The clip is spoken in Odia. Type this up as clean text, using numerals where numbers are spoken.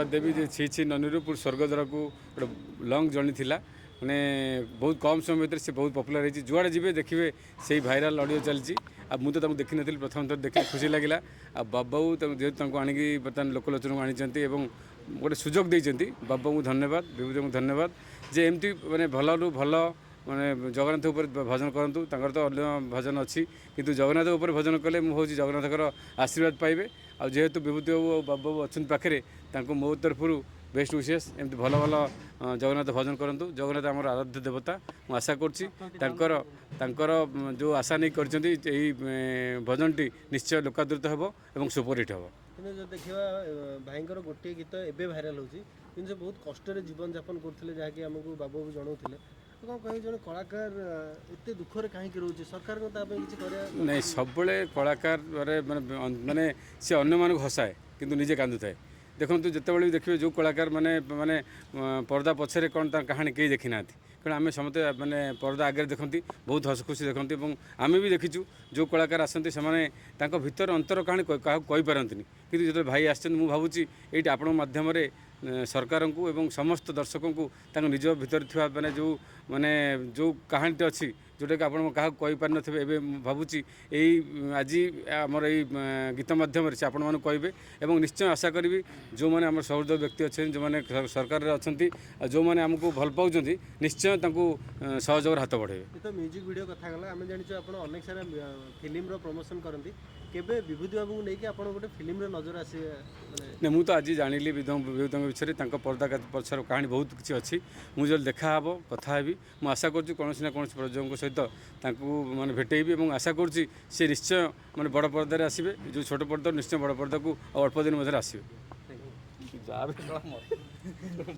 ଦେବି ଯେ ଛି ଛି ନନୀରୁ ପୁଣି ସ୍ୱର୍ଗଦ୍ୱାରକୁ ଗୋଟେ ଲଙ୍ଗ୍ ଜର୍ଣ୍ଣି ଥିଲା। ମାନେ ବହୁତ କମ୍ ସମୟ ଭିତରେ ସେ ବହୁତ ପପୁଲାର ହେଇଛି। ଯୁଆଡ଼େ ଯିବେ ଦେଖିବେ, ସେଇ ଭାଇରାଲ୍ ଅଡ଼ିଓ ଚାଲିଛି। ଆଉ ମୁଁ ତ ତାଙ୍କୁ ଦେଖିନଥିଲି, ପ୍ରଥମ ଥର ଦେଖିଲି, ଖୁସି ଲାଗିଲା। ଆଉ ବାବୁ ତାଙ୍କୁ ଯେହେତୁ ତାଙ୍କୁ ଆଣିକି ବର୍ତ୍ତମାନ ଲୋକଲୋଚନକୁ ଆଣିଛନ୍ତି ଏବଂ ଗୋଟେ ସୁଯୋଗ ଦେଇଛନ୍ତି, ବାବୁଙ୍କୁ ଧନ୍ୟବାଦ, ବିଭୂତିଙ୍କୁ ଧନ୍ୟବାଦ ଯେ ଏମିତି ମାନେ ଭଲରୁ ଭଲ ମାନେ ଜଗନ୍ନାଥ ଉପରେ ଭଜନ କରନ୍ତୁ। ତାଙ୍କର ତ ଅନ୍ୟ ଭଜନ ଅଛି, କିନ୍ତୁ ଜଗନ୍ନାଥ ଉପରେ ଭଜନ କଲେ ମୁଁ ହେଉଛି ଜଗନ୍ନାଥଙ୍କର ଆଶୀର୍ବାଦ ପାଇବେ। ଆଉ ଯେହେତୁ ବିଭୂତି ବାବୁ ଆଉ ବାବୁ ବାବୁ ଅଛନ୍ତି ପାଖରେ, ତାଙ୍କୁ ମୋ ତରଫରୁ ବେଷ୍ଟ ୱିଶେସ୍। ଏମିତି ଭଲ ଭଲ ଜଗନ୍ନାଥ ଭଜନ କରନ୍ତୁ। ଜଗନ୍ନାଥ ଆମର ଆରାଧ୍ୟ ଦେବତା। ମୁଁ ଆଶା କରୁଛି ତାଙ୍କର ଯେଉଁ ଆଶା ନେଇ କରିଛନ୍ତି, ଏଇ ଭଜନଟି ନିଶ୍ଚୟ ଲୋକାଦୃତ ହେବ ଏବଂ ସୁପରହିଟ୍ ହେବ। କିନ୍ତୁ ଯଦି ଦେଖିବା, ଭାଇଙ୍କର ଗୋଟିଏ ଗୀତ ଏବେ ଭାଇରାଲ ହେଉଛି, କିନ୍ତୁ ସେ ବହୁତ କଷ୍ଟରେ ଜୀବନଯାପନ କରୁଥିଲେ, ଯାହାକି ଆମକୁ ବାବୁ ବାବୁ ଜଣାଉଥିଲେ। ତ କ'ଣ କହିବେ, ଜଣେ କଳାକାର ଏତେ ଦୁଃଖରେ କାହିଁକି ରହୁଛି? ସରକାରଙ୍କ ତା ପାଇଁ କିଛି କରିବା ନାଇଁ, ସବୁବେଳେ କଳାକାର ମାନେ ମାନେ ସେ ଅନ୍ୟମାନଙ୍କୁ ହସାଏ କିନ୍ତୁ ନିଜେ କାନ୍ଦୁଥାଏ। ଦେଖନ୍ତୁ, ଯେତେବେଳେ ବି ଦେଖିବେ, ଯେଉଁ କଳାକାର ମାନେ ମାନେ ପର୍ଦ୍ଦା ପଛରେ କ'ଣ ତାଙ୍କ କାହାଣୀ କେହି ଦେଖିନାହାନ୍ତି। କାରଣ ଆମେ ସମସ୍ତେ ମାନେ ପର୍ଦ୍ଦା ଆଗରେ ଦେଖନ୍ତି, ବହୁତ ହସ ଖୁସି ଦେଖନ୍ତି ଏବଂ ଆମେ ବି ଦେଖିଛୁ, ଯେଉଁ କଳାକାର ଆସନ୍ତି ସେମାନେ ତାଙ୍କ ଭିତର ଅନ୍ତର କାହାଣୀ କାହାକୁ କହିପାରନ୍ତିନି। କିନ୍ତୁ ଯେତେବେଳେ ଭାଇ ଆସିଛନ୍ତି, ମୁଁ ଭାବୁଛି ଏଇଠି ଆପଣଙ୍କ ମାଧ୍ୟମରେ ସରକାରଙ୍କୁ ଏବଂ ସମସ୍ତ ଦର୍ଶକଙ୍କୁ ତାଙ୍କ ନିଜ ଭିତରେ ଥିବା ମାନେ ଯେଉଁ କାହାଣୀଟି ଅଛି, ଯେଉଁଟାକି ଆପଣ କାହାକୁ କହିପାରିନଥିବେ, ଏବେ ମୁଁ ଭାବୁଛି ଏଇ ଆଜି ଆମର ଏଇ ଗୀତ ମାଧ୍ୟମରେ ସେ ଆପଣମାନଙ୍କୁ କହିବେ। ଏବଂ ନିଶ୍ଚୟ ଆଶା କରିବି, ଯେଉଁମାନେ ଆମର ସହୃଦୟ ବ୍ୟକ୍ତି ଅଛନ୍ତି, ଯେଉଁମାନେ ସରକାରରେ ଅଛନ୍ତି ଆଉ ଯେଉଁମାନେ ଆମକୁ ଭଲ ପାଉଛନ୍ତି, ନିଶ୍ଚୟ ତାଙ୍କୁ ସହଯୋଗର ହାତ ବଢ଼େଇବେ। ଏ ତ ମ୍ୟୁଜିକ୍ ଭିଡ଼ିଓ କଥା ଗଲା। ଆମେ ଜାଣିଛୁ ଆପଣ ଅନେକ ସାରା ଫିଲ୍ମର ପ୍ରମୋସନ୍ କରନ୍ତି। କେବେ ବିଭୂତି ବାବୁଙ୍କୁ ନେଇକି ଆପଣ ଗୋଟେ ଫିଲ୍ମରେ ନଜର ଆସିବେ ମାନେ? ନା, ମୁଁ ତ ଆଜି ଜାଣିଲି ବିଭୂତିଙ୍କ ବିଷୟରେ। ତାଙ୍କ ପର୍ଦ୍ଦା ପଛର କାହାଣୀ ବହୁତ କିଛି ଅଛି। ମୁଁ ଯଦି ଦେଖା ହେବ, କଥା ହେବି। ମୁଁ ଆଶା କରୁଛି କୌଣସି ନା କୌଣସି ପ୍ରଯୋଜକଙ୍କ ସହିତ ତାଙ୍କୁ ମାନେ ଭେଟେଇବି ଏବଂ ଆଶା କରୁଛି ସେ ନିଶ୍ଚୟ ମାନେ ବଡ଼ ପର୍ଦ୍ଦାରେ ଆସିବେ। ଯେଉଁ ଛୋଟ ପର୍ଦ୍ଦାରୁ ନିଶ୍ଚୟ ବଡ଼ ପର୍ଦ୍ଦାକୁ ଆଉ ଅଳ୍ପ ଦିନ ମଧ୍ୟରେ ଆସିବେ। Thank you.